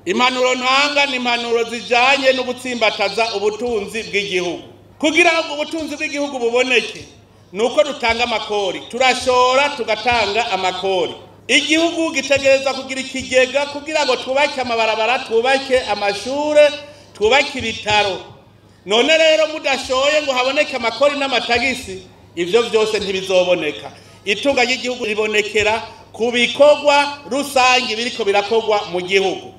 Impanuro ntanga ni impanuro zijanye no gutsimbataza ubutunzi bw'igihugu. Kugira ngo ubutunzi bw'igihugu buboneke nuko dutanga amakori, turashora tugatanga amakori. Igihugu gitegereza kugira ikigega kugira ngo twubake amabarabara, twubake amashure, twubake ibitaro. None rero mudashoye ngo haboneke amakori n'amatagisi, ivyo vyose ntibizoboneka. Itunga ry'igihugu ribonekera ku bikorwa rusange biriko birakogwa mu gihugu.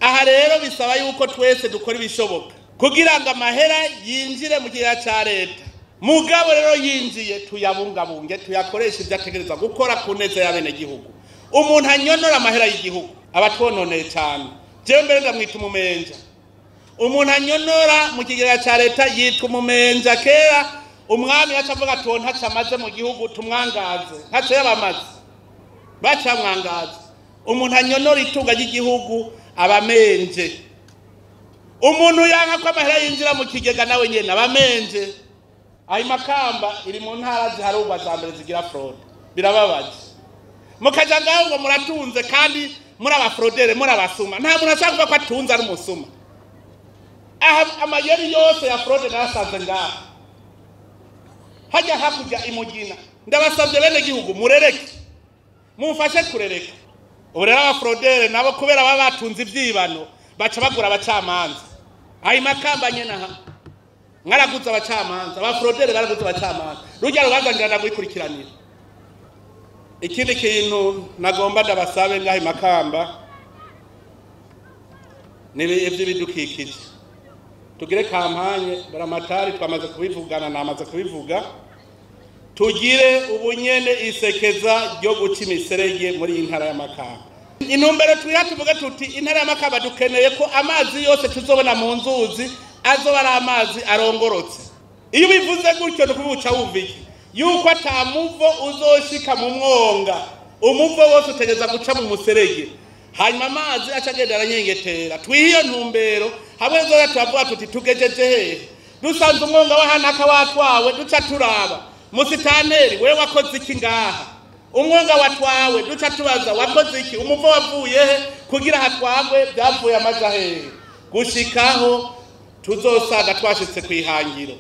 Aha rero bisaba yuko twese dukora ibishoboka kugira ngo amahera yinjire mu kigega ca leta. Mugabo rero yinjiye tuyabungabunge, tuyakoreshe ivyo ategerezwa gukora ku neza y'abenegihugu. Umuntu anyonora amahera y'igihugu aba atwononeye cane. Jewe mbere ndamwita umumenja. Umuntu anyonora mu kigega ca leta yitwa umumenja. Kera umwami yaca avuga ati uwo ntaco amaze mu gihugu, tumwangaze. Ntaco yabamaze, bacamwangaza. Umuntu anyonora itunga ry'igihugu abamenje. Umuntu yanka ko amahera yinjira mu kigega nawe nyene abamenje. Ayo Makamba iri mu ntara ziharugwa za mbere zigira fraude. Birababaje. Mukaja ngaho ngo muratunze kandi muri abafrodere, muri abasuma. Nta muntu ashaka kuvuga ko atunze ari umusuma. Aha amayeri yose ya fraude nayasanze ngaha. Hajya hakurya imugina. Ndabasabye bene gihugu murereke. Mumfashe kurereka. Ubu rero abafrodere nabo kubera baba batunze ivyibano baca bagura abacamanza. Ayo Makamba nyene aha mwaraguze abacamanza, abafrodere baraguze abacamanza. Rujya rubanza ngira ndagwikurikiranira. Ikindi kintu nagomba ndabasabe ngaho Makamba ni ivy'ibidukikije. Tugire kampanye baramatari, twamaze kubivugana, namaze kubivuga. Tugire ubunyene isekeza ryo guca imiserege muri iyi ntara ya Makamba. Intumbero twiha tuvuge tuti intara ya Makamba dukeneye ko amazi yose tuzobona mu nzuzi azoba ari amazi arongorotse. Iyo ubivuze gutyo ni ukuvuga uca wumva iki? Yuko ata muvo uzoshika mu mwonga, umuvo wose utegereza guca mu muserege, hanyuma amazi aca agenda aranyengetera. Twihe iyo ntumbero, hamwe nzoza turavuga tuti tugejeje hehe? Dusanze umwonga w'ahanaka watwawe, duca turaba musitaneri wewe wakoze iki ngaha? Umwonga watwawe, duca tubaza wakoze iki? Umuvo wavuye he kugira hatwagwe? Byavuye amaja hehe? Gushikaho tuzosanga twashitse kwihangiro.